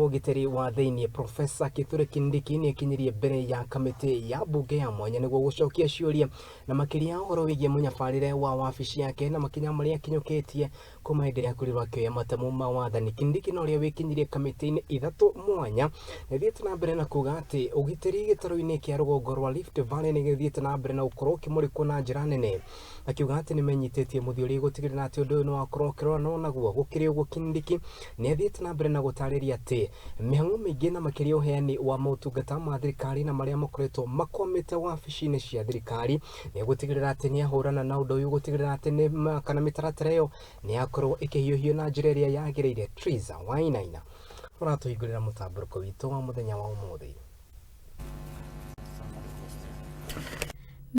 Ũgitĩri wa Thĩinĩ Professor Kithure Kindiki nĩekinyirie mbere ya kamĩtĩ ya mbunge ya mwanya nĩguo gũcokia ciũria na makĩria ũhoro wĩgiĩ mũnyabarĩre wa wabici yake na makinya marĩa akinyũkĩtie kuma hĩndĩ ĩrĩa akorirwo akĩoya matemu ma wathani. Kindiki na ũrĩa wĩkinyirie kamĩtĩ-inĩ ithatũ mwanya nĩathiĩte na mbere na kuga atĩ ũgitĩri gĩtarũ-inĩ kĩa rũgongo rwa Rift Valley nĩgĩthiĩte na mbere na gũkorwo ũkĩmũrĩkwo na njĩra nene, akiuga atĩ nĩmenyitĩtie mũthiori gũtigĩrĩra atĩ ũndũ ũyũ nĩwakorwo ũkĩrora naguo. Gũkĩrĩ ũguo, Kindiki nĩathiĩte na mbere na gũtarĩria atĩ mĩhang'o mĩingĩ na makĩria ũheani wa motungata ma thirikari na marĩa makoretwo makwamĩte wabici-inĩ cia thirikari nĩgũtigĩrĩra atĩ nĩahũrana na ũndũ ũyũ gũtigĩrĩra atĩ nĩ kana mĩtaratara ĩyo nĩyakorwo ĩkĩhiũhio na njĩra ĩrĩa yagĩrĩire. Triza Wainaina ũratũhingũrĩra mũtambũrũko witũ wa mũthenya wa ũmũthĩ.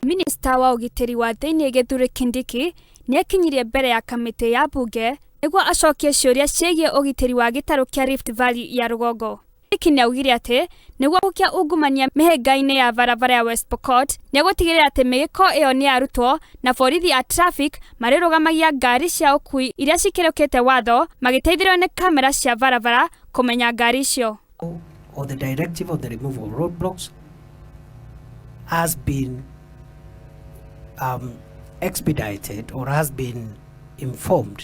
Minista wa ũgitĩri wa thĩinĩ Kithure Kindiki nĩekinyirie mbere ya kamĩtĩ ya mbunge nĩguo acokie ciũria ciĩgiĩ ũgitĩri wa gĩtarũ kĩa Rift Valley ya rũgongo. Kindiki nĩaugire atĩ nĩguo gũkia ungumania mĩhĩnga-inĩ ya barabara ya West Pokot nĩegũtigĩrĩra atĩ mĩgĩko ĩyo nĩyarutwo na borithi a traffic marĩrũgamagia ngari cia ũkui iria cikĩrũkĩte watho magĩteithĩrĩrio nĩ kamera cia barabara kũmenya ngari icio. Or the directive of the removal of roadblocks has been expedited or has been informed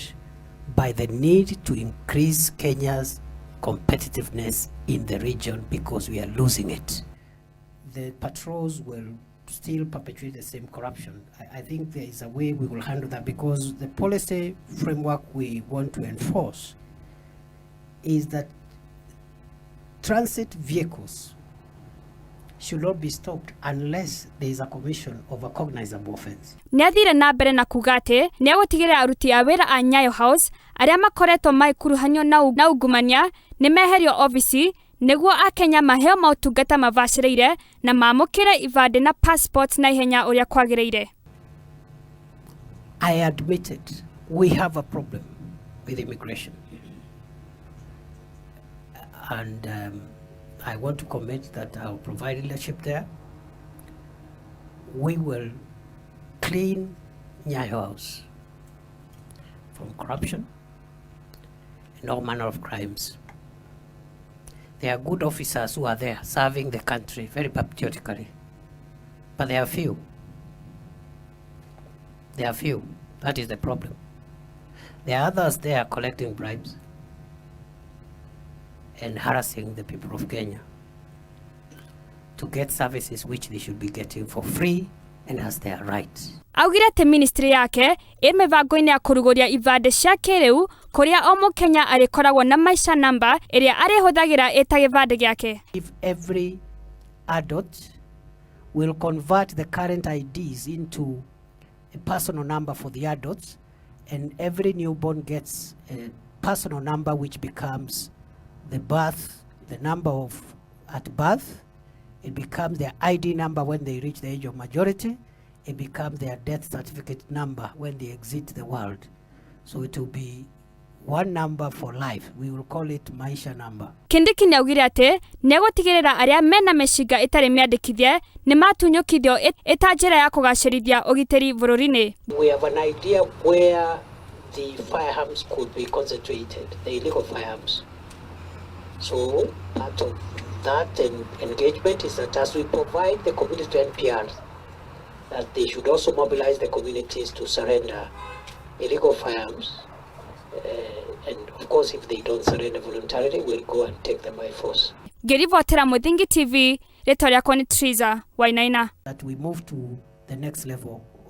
by the need to increase Kenya's competitiveness in the region because we are losing it. The patrols will still perpetuate the same corruption. I think there is a way we will handle that because the policy framework we want to enforce is that transit vehicles should not be stopped unless there is a commission of a cognizable offense. Nĩathire na mbere na kuga atĩ nĩegũtigĩrĩra aruti a wĩra a Nyayo House arĩa makoretwo magĩkuruhanio na ungumania nĩmeherio obici nĩguo akenya maheo maũtungata mabacĩrĩire na mamũkĩre ibandĩ na passport na ihenya ũrĩa kwagĩrĩire. I admitted we have a problem with immigration. And I want to commit that I'll provide leadership there. We will clean Nyayo House from corruption and all manner of crimes. There are good officers who are there serving the country very patriotically, but they are few. They are few. That is the problem. There are others there collecting bribes and harassing the people of Kenya to get services which they should be getting for free and as their right. Augire atĩ ministry yake ĩ mĩbango-inĩ ya kũrugũria ibandĩ cia kĩrĩu kũrĩa o mũkenya arĩkoragwo na maisha namba ĩrĩa arĩhũthagĩra ĩta gĩbandĩ gĩake. If every adult will convert the current IDs into a personal number for the adults, and every newborn gets a personal number which becomes the birth, the number of at birth, it becomes their ID number when they reach the age of majority, it becomes their death certificate number when they exit the world. So it will be one number for life. We will call it Maisha number. Kindiki nĩaugire atĩ nĩegũtigĩrĩra arĩa mena mĩcinga ĩtarĩ mĩandĩkithie nĩmatunyũkithio ĩta njĩra ya kũgacĩrithia ũgitĩri bũrũri-inĩ. We have an idea where the firearms could be concentrated, the illegal firearms. So part of that engagement is that as we provide the community to NPR, that they should also mobilize the communities to surrender illegal firearms. And of course, if they don't surrender voluntarily, we'll go and take them by force. Ngĩribotera Mũthingi TV, rĩtwa rĩakwa nĩ Triza Wainaina. That we move to the next level